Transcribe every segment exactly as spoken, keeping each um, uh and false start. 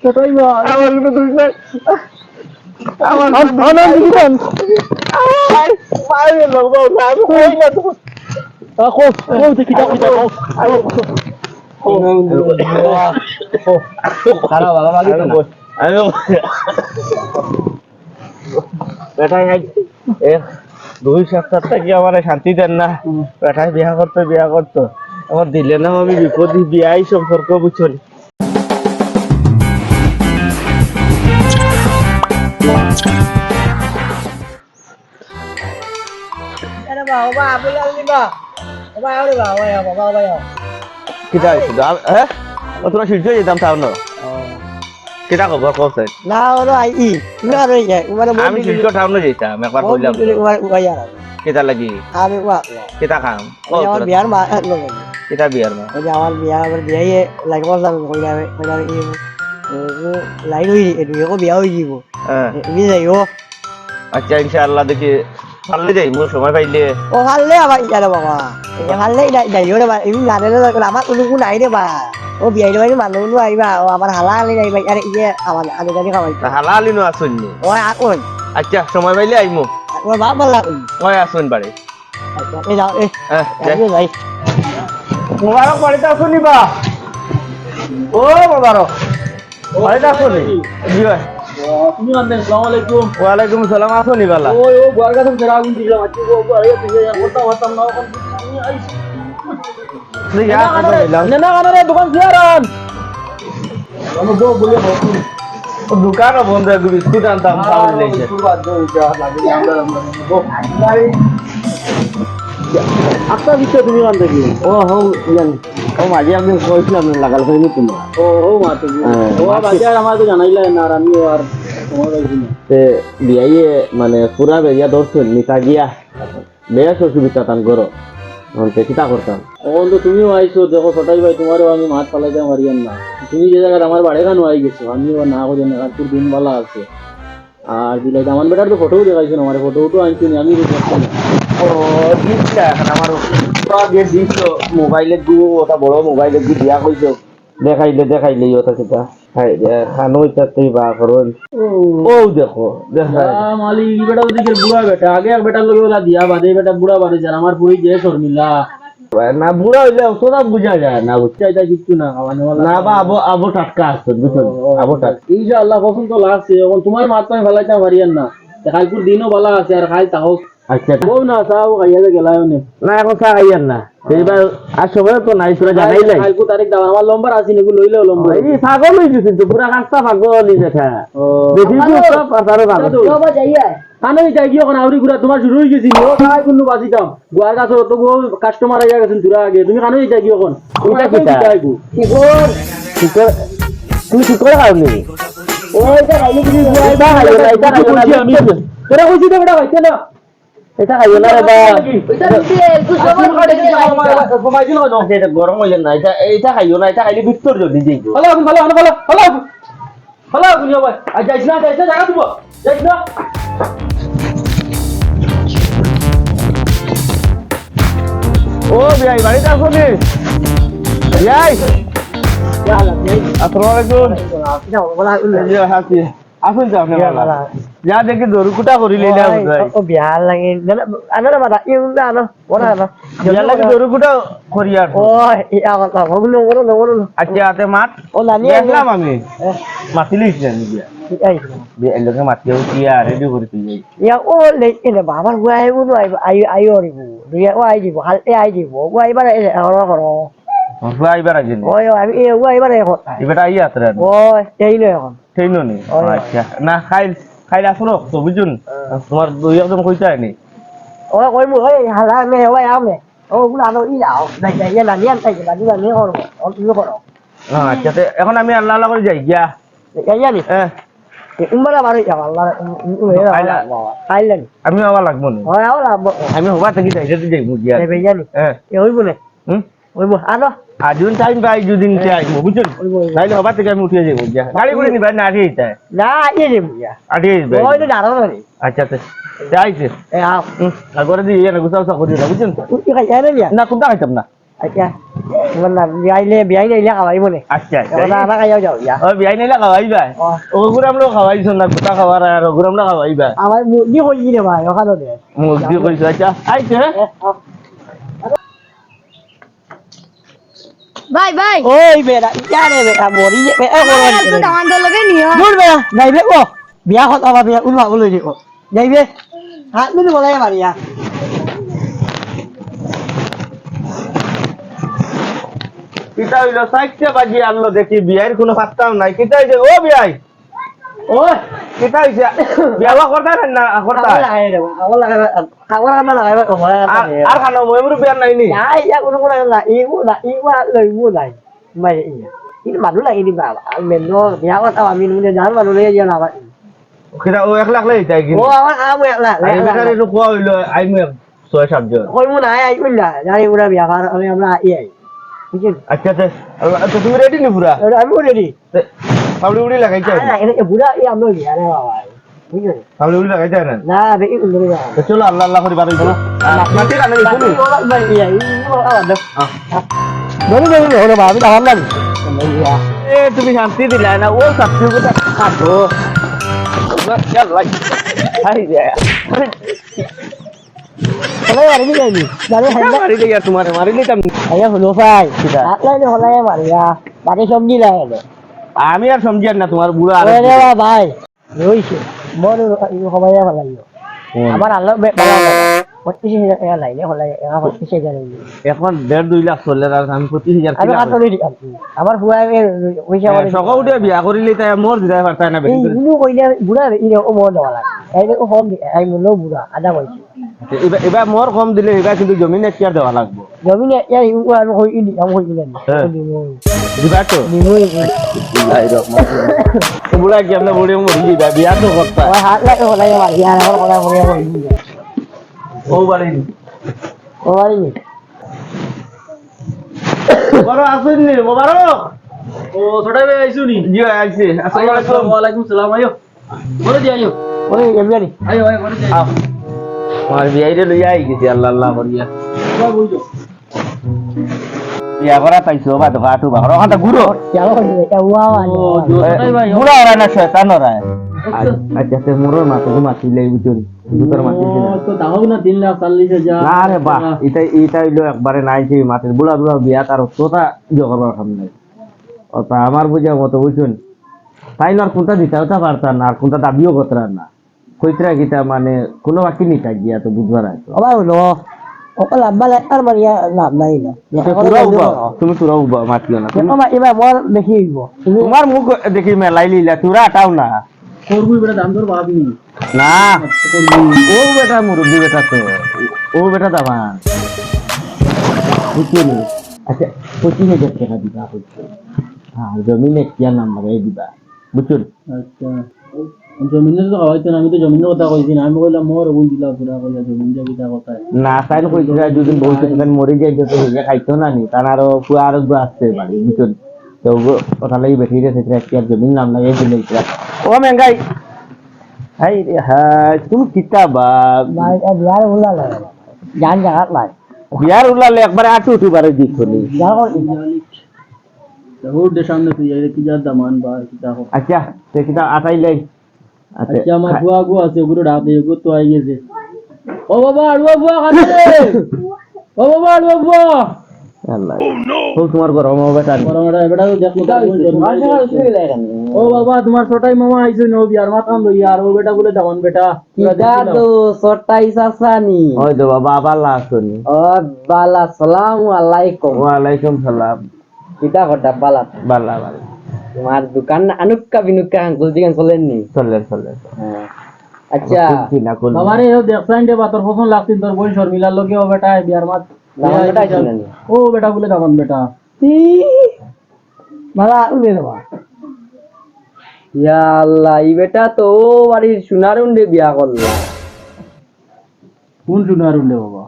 আমার লগে দুই ভাই। আমার আন, আন, আন, দিদি, আন। আরে, আরে, লোক, লোক, আমি কই না তো। আ, কও, কও, দেখি, যাও, যাও, কও। আরে, কও। খারাপ, ভালো লাগে তো না। আরে, বেটা, এই, এ, দুই সপ্তাহ থাকি আমারে শান্তি দেন না। হুম। বেটায় বিয়া করতো, বিয়া করতো। আমার দিলে না, আমি বিপদে বিয়াই সম্পর্ক বুঝছো নি। আরে বাবা, বাবা, আবুল আলী বা। বাবা, আরে বাবা, বাবা, বাবা, বাবা। কিতা হইছে? আ-, হ্যাঁ? ও, তোরা শিলচর যেতাম টাউনো। ও। কিতা খবর, কও স্যার? না, ওরা আই ই। না, রই যায়। মানে, আমি শিলচর টাউনো যেতাম, একবার কইলাম তো। ওরা, ওরা ইয়ার। কিতা লাগি? আমি ওয়া। কিতা কাম? ও, আমার তোরা বিয়ার মা, এ, লগে। কিতা বিয়ার মা? ওই যে আমার বিয়া, আমার বিয়া ইয়ে, লাগে, বললাম, কইলাম, কইলাম, ই, ও, ও, লাইন হই, এ, দুই বিয়া হই দিব। হ্যাঁ। এ, এমনি যাইও। আচ্ছা, ইনশাআল্লাহ, দেখি, পারলে যাইমু, সময় পাইলে। ও, পারলে আবার ইটা রে বাবা। এ, পারলে ইটা, ইটা, ইও রে বা, এমনি জানে না, যখন আমার কোনো কোনো নাই রে বা। ও, বিয়াই রে বাড়ি মানুষ কোনো আইবা, ও, আমার হালা আলি নাই ভাই, আরে, ইয়ে, আমার আলি জানি খাওয়াই। হালা আলি নো আসুন নি? ও, এখন। আচ্ছা, সময় পাইলে আইমু। ও, বাপ ভালা। ওই আসুন বাড়ি। আচ্ছা, এই যাও, এই, হ্যাঁ, এই যাই। যাই। মোবারক বাড়িত আছো নি বা? ও মোবারক, বাড়িত আছো নি? জি ভাই। তুমি আনবেন, আসসালামু আলাইকুম। ওয়ালাইকুম আসসালাম, আছো নি বালা? ওই, ও, বুয়ার কাছে ফেরা আগুন দিলাম, আজকে ও, ও, আরে, তুই এই কথা বলতাম না, এখন তুমি আইস। তুই যা, না, কথা না, বললাম। না, না, না, না, দোকান দিয়ে আর আন। ও দোকানও বন্ধ, একটু বিস্কুট আনতাম, খাওয়া লেগেছে। আপনার ভিতরে তুমি আনতে কি? ও, হো, ইয়ান। ও, মাঝে একদিন কইছিলাম, লাগাল করিনি তোমরা। ও, ও, মা তুমি। হ্যাঁ, ও, মা বাজার আমার তো জানাইলা না, আর আমিও আর সময় পাইছি না। তে বিয়াইয়ে, মানে, পুরা বেরিয়া ধরছুন, নিতা গিয়া। বেশ অসুবিধা তান করো। এখন তে কিতা করতাম? এখন তো তুমিও আইছো, দেখো ছোটাই ভাই, তোমারও আমি মাত ফালাইতাম পারিয়ার না। তুমি যে জাগাত আমার বাড়ি খানো আই গেছো, আমিও না করি না, কারণ তোর দিন বালা আছে। আর দিলাই আমার বেটার তো ফটো দেখাইছো না, আমার ফটো উটো আনছো নি, আমি তো দেখছি না। ও, দিচ্ছা এখন আমার পুরা যে দিচ্ছ, মোবাইলে গু, ওটা বড় মোবাইলে গু দিয়া কইছো। দেখাইলে, দেখাইলে, ই ওটা সেটা। হাই রে, খানো ইটা তুই বা করুন। ও। ও দেখো, দেখা যায়। আ, মালিক, ই বেটা ওদিকে বুড়া বেটা। আগে এক বেটার লগে ওলা দিয়া বাদে, ই বেটা বুড়া বাড়ি যার, আমার পুরি যে শর্মিলা। না, বুড়া হইলে অতটা বুঝা যায় না, বুঝছো? এটা কিচ্ছু না, খাওয়ানো ওলা। না বা, আবো, আবো টাটকা আছে, বুঝছো? ও, ও, আবো টাটকা। ইনশাআল্লাহ, পছন্দ লাগছে। এখন তোমার মাত তো আমি ফালাইতাম পারিয়ার না। তে কালকুর দিনও বালা আছে, আর খাই তাহো। আচ্ছা। বউ না, চা ও খাইয়া যে গেলায় অনে। না, এখন চা খাইয়ার না। এইবার আর সময় তো নাই, তোরা জানাই নাই। কালকু তারিখ দাও, আমার নম্বর আছে, নিগু লইলেও নম্বর। এই পাগল হয়ে গেছিস তো, পুরা রাস্তা পাগল হয়ে গেছে। ও। দেখি তো সব পাতারে পাগল। দাদু। বাবা যাইয়া। কানো ইতা কি এখন আউরি ঘুরা তোমার শুরু হয়ে গেছি, ও কাই কুন্নু বাসিতাম। গুয়ার গাছর তো গো কাস্টমার আইয়া গেছেন তোরা আগে। তুমি কানো ইতা কি এখন? ইতা কিতা? ইতা কি? কি কর? কি কর? তুমি কি করে খাও নি? ও, ইতা খাইলে কি গুয়াই বা খাইও না, ইতা খাইও না। তোরা কইছি তো বেটা খাইতে না। ইতা খাইও না রে বা। ইতা দিছে, একটু সময় করে দিছে। আচ্ছা, ইতা গরম হইলে না, ইতা, ইতা খাইও না, ইতা খাইলে ভিতর জ্বলি যাইব। ভালো আগুন, ভালো আগুন, ভালো, ভালো আগুন। ভালো আগুন, ইয়া ভাই। আর যাইস না, যাইস না, জায়গা দিব। যাইস না। ও বিয়াই, বাড়িত আছো নি? বিয়াই। ইয়া আল্লাহ, বিয়াই। আসসালামু আলাইকুম। আসসালাম, ভালো আগুন। এই যে, হাসি। আসুন তো আপনি ইয়া বালা। বালা। যা দেখি দরু কুটা করি লইলা ওই, বুঝাই। ও বিয়ার লাগি। না, না, আনো না বালা, ইউ না আনো, ওরা আনো। বিয়ার লাগি দরু কুটা করি আর। ও, ইয়া বালা, ওগুলো, ওগুলো, ওগুলো। আচ্ছা, আতে মাত। ও নানি দেখলাম আমি। হ্যাঁ। মাতিলিস না নি বিয়া। এই। বিয়া, এই লোকে মাতিয়ে উঠিয়ে আর রেডি করে তুই যাই। ইয়া, ও লে, এনে বাবার গুয়া আইব না, আইব, আই, আই ওর ইব। বিয়া, ও আই দিব, হাল, এ আই দিব। ও আইবার, এ, ওরা করো। ও আইবার আগে নি? ওই, ওই, আমি, এ, ও আইবার এখন। এ বেটা আইয়া আছে রে। ওই, এই নয় এখন। সেই নি? ওই। আচ্ছা। না, খাইল, খাইল আসো না, তো বুঝুন। হ্যাঁ। তোমার দুই একজন কইতে হয়নি। ওই, কইমু, ওই, হালা, মে, ওই, আমে। ও, ওগুলো আনো, ই যাও। যাই, যাই, ইয়ে না, নিয়ে আনতে, না, নিয়ে, নিয়ে করবো। ও, তুমি করো। না, আচ্ছা, তে এখন আমি আল্লাহ আল্লাহ করে যাই, গিয়া। যাই, জানি? হ্যাঁ। এ, উম্মারা বারো যাও, আল্লাহ, উম, উম, উম, খাইলা? বাবা, খাইলেন। আমি আবার লাগবো না। হয়, আবার লাগবো। আমি হবার থাকি যাই, যাই, যাই, বুঝিয়া। যাই, যাই, জানি? হ্যাঁ। এ, হইব না। হুম? ওই বো-, আনো। আর যুদিন টাইম পাই, যুদিন হ্যাঁ। চাই, বুঝছেন? ওই বো-, ওই বো। তাইলে হবার থেকে আমি উঠিয়া যাইব, যা। গাড়ি করে নিবা, না আটিয়া যাইতা? না, আটিয়া যাইব, যা। আটিয়া যাইব। ওই তো দাঁড়ানো না রে। আচ্ছা, আচ্ছা। যাইছে। এ, আও। হুম, আর ঘরে দিয়ে, এনে গুছা গুছা করিও না, বুঝছেন তো? তুই কি খাই, এনে যা। না, কোনটা খাইতাম না। আচ্ছা, তোমার না, বিয়াইলে, বিয়াইলে ইলা খাওয়াই মনে। আচ্ছা, আচ্ছা। ওরা আনা খাইয়াও যাও, ইয়া। ও, বিয়াইলে ইলা খাওয়াই ভাই। ও। ওগুর আমরাও খাওয়াইছো না, গোটা খাওয়ার আর ওগুর আমরা খাওয়াই ভাই। আমার মুরগি কই রে ভাই, ওখানে দে। মুরগি কইছো, আচ্ছা। আইছে, হ্যাঁ? ভাই, ভাই। ওই বেটা, ইয়া রে বেটা, মরি যে, এ, এ, ভাই, মরি আর তো যে। দামান তো লগে নিও। দূর বেটা, যাইবে ও। বিয়া কথা বা বিয়া, উলবা উলই দিব। যাইবে? হাত মিলি বলাই মারিয়া। কিতা অইলো? চাইরটা বাজি আনলো দেখি, বিয়াইর কুনু পাত্তাও নাই। কিতা অইছে? ও বিয়াই! ও, কিতা অইছে? বিয়া করতা না, না করতা? আগর লাগাই রে, আগর লাগাই, আগর আমরা লাগাই, ও, আর, আর খানো, ময়মুর বিয়ার নাই নি? নাই, ইয়া কুনু কুনু নাই, ইগু না, ইগু আর লইগু নাই। মাই ইয়া। ইনি মানু লাগে নি বাবা, আর মেনো, বিয়া করতাম আমি নুনে জান মানু লইয়া গিয়া না ভাই। কিতা ও একলা একলা ইতা কি? ও আমার আম একলা, আরে একলা, বেটারে একলা। তো কোয়া অইলো, আইমু এক ছয় সাত জন। কইমু না, আই, আইমু না, জানি ওরা বিয়া কর, আমি আমরা আই আই। বুঝছেন? আচ্ছা, তে, আচ্ছা, তুমি রেডি নি পুরা? আরে, আমিও রেডি। তে, ফাবড়ি উড়ি লাগাইছো? আরে, এটা বুড়া, এই আমরা বিয়া রে বাবা। বুঝছেন? ফাবড়ি উড়ি লাগাইছো না? না, দেখি, উড়ি না। তো চলো, আল্লাহ আল্লাহ করি বাড়ি চলো। আহ, মাটি রান্না দিছো নি? ওরা ভাই, ইয়া, এই, ও, আ, দেখ। আহ। ধরো, ধরো, ধরো, বাবা, আমি তো হারলাম। এ, তুমি শান্তি দিলা না, ও শান্তি কথা খাবো। ওরা খেয়াল রাখ। হাই রে। আরে, মারি দিলে নি? জানো, হাই না। মারি দিলে তোমারে, মারি দিতাম। আরে, হলো ভাই। কিতা? হাত লাইনে হলাই মারিয়া। বাকি সব দিলা হলো। আমি আর সমঝি আর না, তোমার বুড়া আর ওরে বাবা, ভাই। রইছে, মনে হয় এই হবাইয়া ফালাইও। হুম। আমার আল্লাহ বে-, বালা বালা। পঁচিশ হাজার টাকা লাইনে হলাই, এরা পঁচিশ হাজার অইলো। এখন দেড় দুই লাখ চলে, আর আমি পঁচিশ হাজার আমি কিনা কত করি? লই দিলাম? আমার ফুয়া আমি পয়সা হ্যাঁ, করে সকাল দিলাম। উঠে বিয়া করিলে তাই মোর দিতে পারতায় না এই বেশি করে। ইনু কইলে বুড়া রে, ইরে ও মোর দেওয়া লাগে। এই রে ও হম দি-, এই মূল্য বুড়া, আধা বয়সী। এবার, এবার মোর কম দিলে এবার কিন্তু জমিন এখতিয়ার দেওয়া লাগবো। জমিন এখতিয়ার ই-, ও আমি কই ইনি, আমি কই ইনি। হ্যাঁ। দিবা তো? দিমু। বিসমিল্লাহির রহমানির রহিম। এ বুড়া কি আমরা বুড়ে মরি দিবা, বিয়া তো করতা। ওই হাত লাগে, ওলাই মারি, আর আমার কথা মনে মরি দিবা। ও বাড়ি। ও বাড়ি। বড় আসুন নি, মোবারক। ও, ছোট ভাই আইছো নি? জি, আইছি। আসসালামু আলাইকুম। ওয়ালাইকুম সালাম, আইও। ঘরে দি আইও। ওই, এমনি। আইও, আইও, ঘরে দি আইও। আও। আমার বিয়াইরে লইয়া আই গেছি, আল্লাহ আল্লাহ করিয়া। বাবা, বইছো। বিয়া করা পাইছো, বা তো কাটু বা। ওখানটা ঘুরো। কেমন হইছে? এটা ওয়া ওয়া ও, ওয়া। জোর নাই ভাই। বুড়া ওরা না, শয়তান ওরা। আচ্ছা। আচ্ছা, আচ্ছা, মোরর মাথা তো মাতিলে, বুঝছো? জুতার মাতিল কিনা? ও, তো দাও না তিন লাখ চল্লিশ হাজার। না রে বা, এটা, এটা অইলো একবারে নাই সেই মাতিল। বুড়া বুড়া বিয়া তার অতটা জগর খাম নাই। অতা আমার বুঝা মতো, বুঝছইন? তাইন আর কুনটা দিতা ওটা পারতা না, আর কুনটা দাবিও করতা না। কইতরা কিতা মানে, কুনু বাকি নিতা গিয়া তো বুঝবার আছে। ও ভাই, হুনো, ও লাম্বা লেটার মারিয়া লাভ নাই না। তে তুরা উবা, তুমি তুরা উবা, মাতিও না। দেখো ভাই, এবার বল দেখি অইবো। তোমার মুখ দেখি মেলাই লিলা, তুরা আটাও না। করবি বেটা, দাম দর বাদ নি। না। করবি। ও বেটা মুরব্বি বেটা তো। ও বেটা দামান। বুঝছো নি? আচ্ছা, পঁচিশ হাজার টাকা দিবা কইছে। আর জমিন এখতিয়ার নাম্বারে দিবা। বুঝছো নি? আচ্ছা। জমিনে তো খাওয়াইতো না, আমি তো জমিনের কথা কইছি না, আমি কইলাম মোর ওই দিলা পুরা কইলা জমিন দিয়া কিতা কথা। না, তাই না কইছি, দুদিন বউত মরি যাইতো তো, খাইতো না নি, তার আরো পুয়া আরো আছে বাড়ি, বুঝছো নি? তো ওগো কথা লাগি বেটি রে, সেটা কি আর জমিন নাম লাগে দিলে এটা। ও মেঙ্গাই। হাই রে হাই, তুমি কিতা বাপ? ভাই, এ বিয়ার উল্লা লাগে। জান জাগাত নাই। বিয়ার উল্লা লে একবারে আটু উঠি বারে দিত নি। বিয়ার কর-, বহুত দে সামনে তুই, এই কি যার দামান বা কিতা হোক। আচ্ছা, তে কিতা আটাই লাই। আচ্ছা, আচ্ছা, আমার খা- ফুয়া গো আছে, ওগুলো ডাক দে, ওগুলো তো আই গেছে। ও বাবা, আড়ুয়া ফুয়া, কাছে রে। ও বাবা, আড়ুয়া ফুয়া। আল্লাহ। ও, তোমার গরম হবে তার। গরম হবে, বেটা, তো দেখো, কিতা তার হইছে? জন্ম তোমার হয়েছে। সঙ্গে শুয়ে লাগে কেন? ও বাবা, তোমার ছোটাই মামা আইছে, নবী, আর মাথাম লইয়া, আর ও বেটা বলে দামান বেটা। কিতা তো ছোটাই চাচা নি? ওই তো বাবা, আবার লাশ নি। ও বালা, সালামু আলাইকুম। ওয়ালাইকুম সালাম। কিতা কথা বালা? বালা, বালা। তোমার দোকান আনুক্কা বিনুক্কা আঙ্কুল দিগান চলেন নি? চলেন, চলেন। হ্যাঁ। আচ্ছা। আবার খুলছি না, খুলছি। বাবারে, ও দেখছাইন রে, বাতর পছন্দ লাগছিল, তোর বই শর্মিলার লগে ও বেটা, বিয়ার মাত। না, ও বেটা আইছে না নি? ও বেটা বলে দামান বেটা। ই, বালা, উঠে দেবা। ইয়া আল্লাহ, ই বেটা তো ও বাড়ির সোনার উন্ডে বিয়া করলা। কোন সোনার উন্ডে বাবা?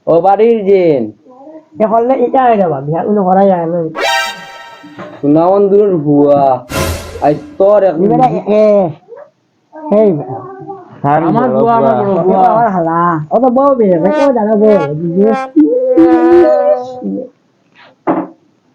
ও বাড়ির জিন। এ করলে এটা হয়ে যাবা, বিয়া কোনো করা যায় না। সোনা বন্ধুর বুয়া। আই তোর এক এ বেটা, এ, এ। এই বেটা। আমার বুয়া, আমার বড় বুয়া। আমার হালা। ও তো বউ বিয়ে, বেটা জানো বউ।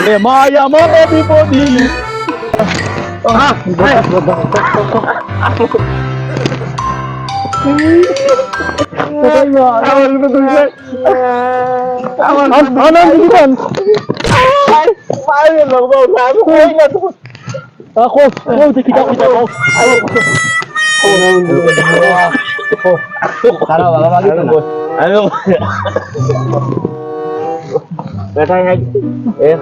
ওরে মায়া মরে বিপদি। আমার আমার আমার দিদি কোন? আরে বাবা, আমি কই না তো। আ, কও, কও, দেখি, যাও, যাও, কও। খারাপ, ভালো লাগে তো না। আমি বেটা, এক, এক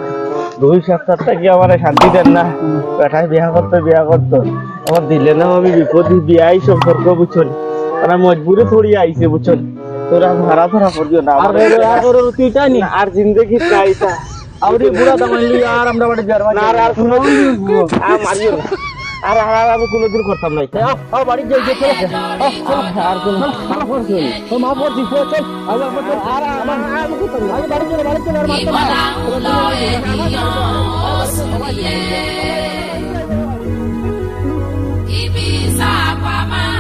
দুই সপ্তাহ থাকি আমারে শান্তি দেন না। বেটায় বিয়া করতো, বিয়া করতো। আমার দিলে না, আমি বিপদে বিয়াই সম্পর্ক, বুঝছনি? তারা মজবুরে পড়ি আইছে, বুঝছনি? তোরা ধরা ধরা করিও না। আর আমারে বেটা, আর বেটা। তোর তুই চাই নি? আর জিন্দেগি চাই তা। আউরি বুড়া দামান লই আর আমরা বাড়ি যাওয়ার না, আর, আর কোনো দিন, আর মারিও না। আর, আর, আর আমি কোনোদিন করতাম না এটা। আও, আও, বাড়ি যাই, যাই, চলো। আও, চলো। আর কোনো চলো, চলো, চলো। ও, মাফ করছি, চল, চল। আগে, আগে, চল। আর, আর, আর, আর আমি করতাম না। আগে বাড়ি চলো, বাড়ি চলো, আর মারতাম না।